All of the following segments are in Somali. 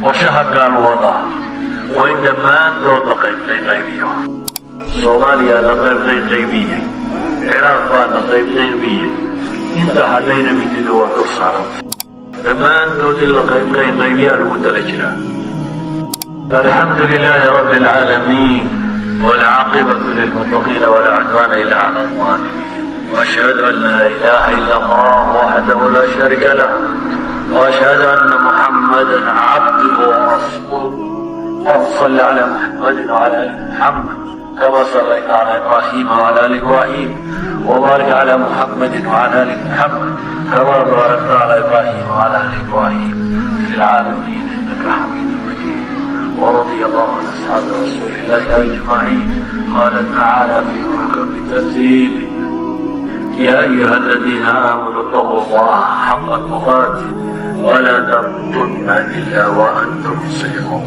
Qorshaha gaal wadaa waa in dhammaantood la qaybqayqaybiyo. Soomaaliya la qaybqayqaybiyey, Ciraaq baa la qaybqaybiyey, inta hadhayna mididu waa dul saaranta. Dhammaantood in la qaybqayqaybiyaa lagu tala jiraa. الحمد لله رب العالمين، والعاقبة للمتقين، ولا عدوان إلا على الظالمين، وأشهد أن لا إله إلا الله وحده لا شريك له، وأشهد أن محمدا عبده ورسوله. اللهم صل على محمد وعلى آل محمد كما صليت على إبراهيم وعلى آل إبراهيم، وبارك على محمد وعلى آل محمد كما باركت على إبراهيم وعلى آل إبراهيم في العالمين إنك حميد مجيد. ورضي الله عن أصحاب رسول الله أجمعين. قال تعالى في محكم التنزيل: يا أيها الذين آمنوا اتقوا الله حق تقاته ولا تموتن إلا وأنتم مسلمون.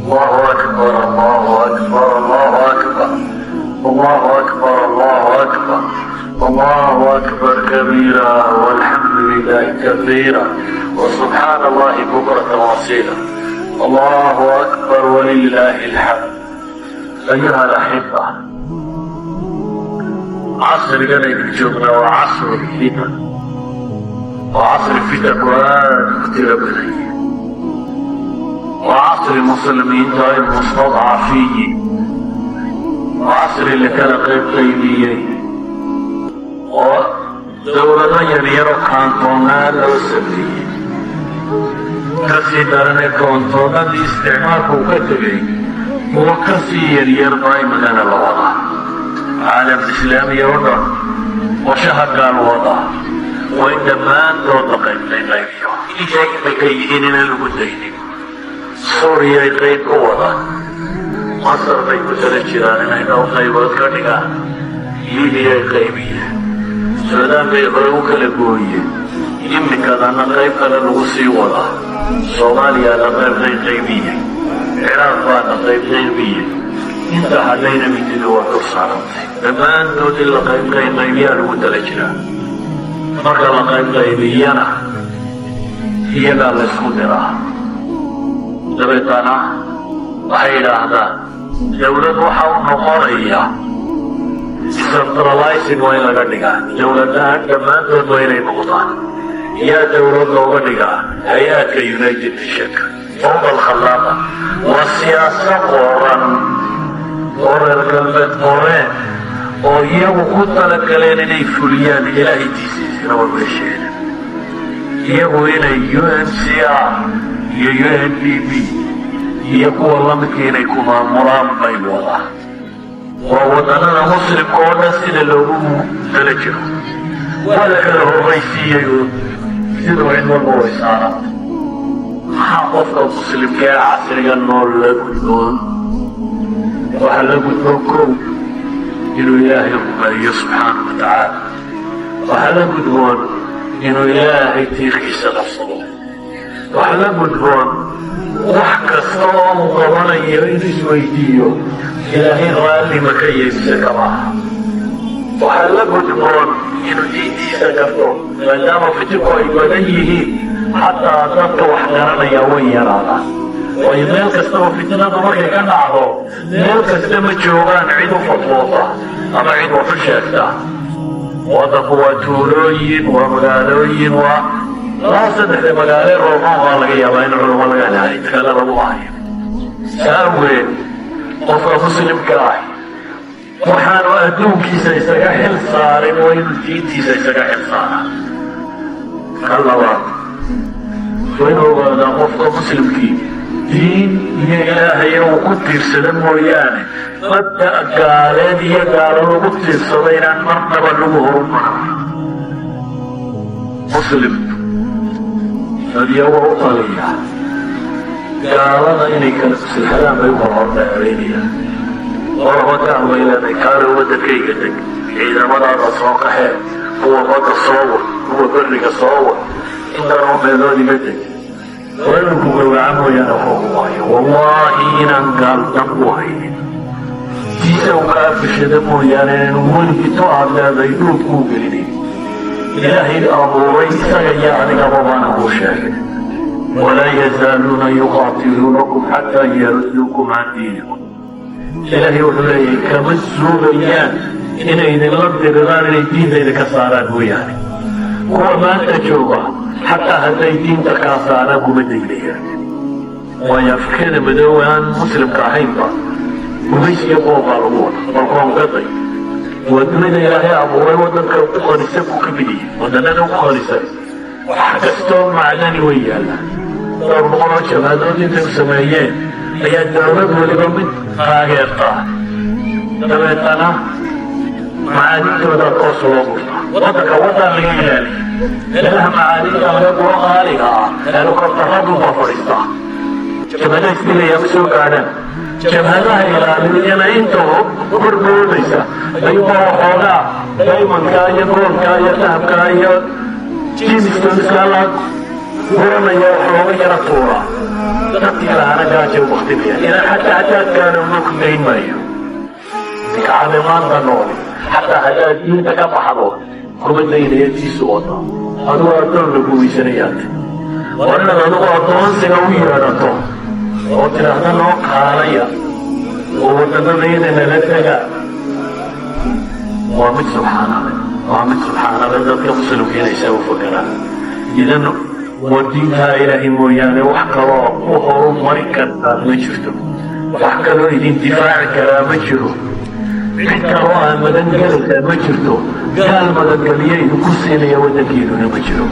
الله أكبر، الله أكبر، الله أكبر، الله أكبر، الله أكبر، الله أكبر كبيرا، والحمد لله كثيرا، وسبحان الله بكرة وأصيلا. الله أكبر ولله الحمد. أيها الأحبة، casrigan aynu joognaa waa casru fitan, waa casri fitanku aad u tiro badanya, waa casri muslimiintu ay mustadcafiyiin, waa casri la kala qayb qaybiyey oo dowlado yaryaro kaantoonaa loo sameeyey. Kasii daranee kaantoonadii isticmaalku uu ka tegay kuwo kasii yaryar baa imikana la wadaa. Caalam islaamiya oo dhan qorshaha gaal wadaa waa in dhammaantood la qaybqayqaybiyo. Bay ka yihiin inaan lagu daynin. Suuriyay qayb ku wadaan, Masar bay ku tala jiraan inay dhowr qaybood ka dhigaan, Liibiyay qaybiyeen, Suudaan bay hore u kala gooyeen, iminkadana qayb kale lagu sii wadaa. Soomaaliya la qaybqayqaybiyey, Ciraaq baa la qaybqaybiyey, inta hadhayna mididu waa dul saarantay. Dhammaantood in la qaybqayqaybiyaa lagu tala jiraa. Marka la qaybqaybiyana iyagaa la ysku diraa. Dabeetana waxay yidhaahdaan dowlad waxa u noqonaya decentralizing waa in laga dhigaa, dowladahan dhammaantood waa inay noqdaan. Yaa dowlad looga dhigaa? Hay-aadka United Nationka. Fawda alkhallaaqa waa siyaasa qoran oo reer galbeed qoreen oo iyagu ku talagaleen inay fuliyaan. Ilaahay tiisiisina waa meesheeda iyagu inay UNCR iyo UNDP iyo kuwa lamidka inay ku maamulaan bay wadaan. Waa waddanada muslimka oo dhan sida loogu tala jiro. Waa la kala horraysiiyey uun, siduu cid walba way saaranta. Maxaa qofka muslimka ee casriga nool la gudboon? Waxaa la gudboon, kow, inuu Ilaahay rumeeyo subxaana wa tacaala. Waxaa la gudboon inuu Ilaahay tiirkiisa qabsado. Waxaa la gudboon wax kasta oo uu qabanayo inuu isweydiiyo: Ilaahay raalli ma ka yahay mise kama aha? Waxaa la gudboon inuu diintiisa garto, maadaama fitinku ay badan yihiin, xataa dadka wax garanaya way yaraadaan. Waayo, meel kastaba fitnadu markay ka dhacdo, meel kasta ma joogaan cid u fatwoota ama cid wax u sheegta. Waddanku waa tuulooyin, waa magaalooyin, waa laba saddexda magaale roomaan baa laga yaabaa in culamo laga helahay, kale lagu ahayo. Saa awgeed qofka muslimka ah waxaanu adduunkiisa isaga xil saarin, waa inuu diintiisa isaga xil saaraa. Ka labaad, waa inuu ogaadaa qofka muslimkii diin iyo Ilaahay uu ku tiirsada mooyaane, mabda gaaleed iyo gaalo lagu tiirsado inaan marnaba lagu horumaro. Muslim dadyawa u taliya gaalada inay kala maslaxadaan bay u kala hordheereynayaan. Waraba gaal bay leedahay: kaale waddankayga deg, ciidamadaada soo qaxee, kuwa badda soo wad, kuwa berriga soo wad, intanoo meelood iga deg. Waa inuu ku gowraca mooyaane waxba ku waayo. Wallaahi inaan gaal dan u haynin, tiisa u kaa fishada mooyaane, inuu weligito aad leedahay dhuubkuu gelinay. Ilaahay abuuray isaga iyo adigaba baana kuu sheegay. Walaa yazaaluuna yuqaatiluunakum xataa yarudduukum can diinikum. Ilaahay wuxuu leeyahay, kama suulayaan inay idinla diriraan inay diinta idinka saaraan mooyaane. Kuwa maanta jooga xataa hadday diinta kaa saaraan kuma daynayaan, waayo Afrikada madoowe aan Muslimka ahaynba gumaysiyo boob baa lagu wada. Balkoongaday waa dunida Ilaahay abuuray waddanka ugu qanisan buu ka mid yahay, wadannada ugu qanisan. Wax kastoo macdani way yaallaan. Dhowr boqoloo jabhadood intay u sameeyeen ayaa dowlad waliba mid taageertaa, dabeetana macaadintooda toos loo gurtaa. Waddanka waddan laga ilaaliya, meelaha macaadinta laga guro qaaliga ah, helikobtaradu baa fadhiistaa. Jabhadaha isdilayaa ma soo gaadhaan. Jabhadaha ilaaliyana inta horboodaysa ayuubaa waxoogaa diamondka iyo goldka iyo dahabka iyo gemstoneska la guranaya wax looga yara tuuraa. Dadkii lahaana gaaja u baktinaya ilaa xataa haddaad gaalowdo ku dayn maayo. Ninka calimaanta nooli xataa haddaad diinta ka baxdo kuma daynaya, tiisu wada. Adigu addoon la gumaysanayaate, waa inaad adigu addoonsiga u yeedhato oo tidhaahda noo kaalaya oo wadannadayada nala taga. Waa mid subxaanale, waa mid subxaanale dadka Muslimka inaysaa u fakaraan. Idan waa diintaa Ilaahay mooyaane wax kaloo ku horumari kartaa ma jirto, wax kaloo idin difaaci karaa ma jiro, cid kaloo aa magangelaysaa ma jirto, gaal magangeliye idinku siinaya waddankiinuna ma jiro.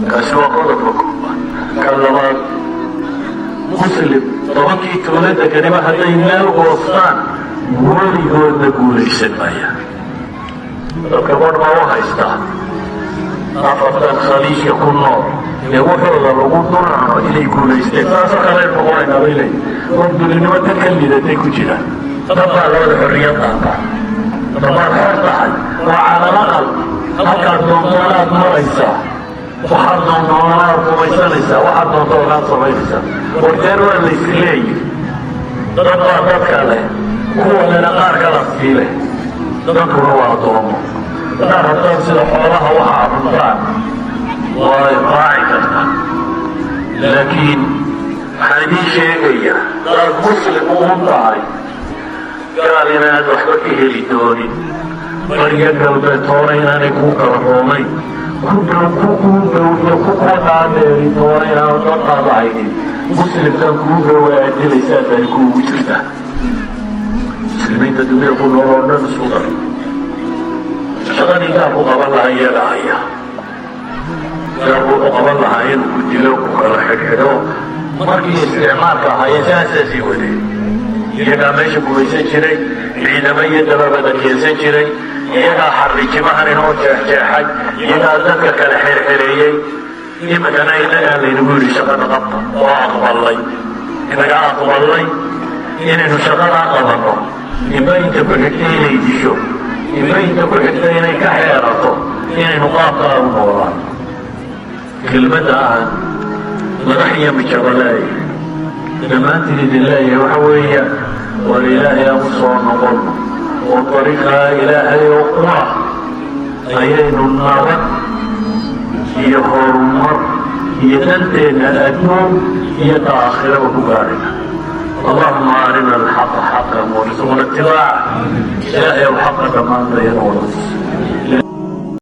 Kaasi waa qodobka koobaad. Ka labaad, Muslim 10kii tuulo deganiba hadday meel goostaan weligoodna guulaysan maayaan. Dadka badh baa u haystaa afartan Khaliijka ku nool ee waxooda lagu dulcuno inay guulaysteen. Saasoo kale aynu noqonaynaa bay leeyihin. War dulinimo tan ka lidatay ku jiraan. Dad baa labada xorriyad qaata. Damaad xor tahay oo calalaqal halkaad doontoolaad maraysaa, waxaad doontoolaad rumaysanaysaa, waxaad doontoolaad samaynaysaa. Wardeer waa la isleeyi. Dad baa dadka leh, kuwa lena qaar kala sii leh. Dadkuna waa addoomo. Haddaad rabtaan sida xoolaha waxa cuntaan waa raaci karta, laakiin waxaan idiin sheegayaa hadaad Muslim uun tahay gaal inaad waxba ka heli doonin, barya galbeed toona inaanay kuu kala roonayn, ku dhow ku kuu dhow iyo ku kuwa dhaadheeri toona inaanu dantaada haynin. Muslimkan kuu dhow aad dilaysaa bani kuugu jirtaa. Muslimiinta dunida ku nool oo dhan isku dar, shaqadii gaalku qaban lahaa iyaga haya. Gaalku wuxuu qaban lahaa inuu ku dilo, ku kala xidhxidho. Markii isticmaalka ahaayeen saasaa sii wadeen. Iyagaa meesha gumaysan jiray, ciidamo iyo dababada keensan jiray, iyagaa xariijimahan inoo jeexjeexay, iyagaa dadka kala xerxereeyey. Iminkana innagaa laynagu yidhi shaqada qabta oo aqbalay. Inagaa aqbalay inaynu shaqadaa qabanno. Inba inta ku xigta inay disho, inba inta ku xigta inay ka xeerato, inaynu qaabkaa u noolaan. Kelmadda aan madax iyo mijaba leeyahay, dhammaantiin idin leeyahay, waxa weeyaan: war Ilaahay aan u soo noqonno oo dariiqaa Ilaahay oo qura ayaynu nabad iyo horumar iyo danteenna adduun iyo ta aakhiraba ku gaadhayna. Allahuma arina alxaqa xaqan warzuqna itibaaca. Ilaahay ow xaqa dhammaantayana wada tus.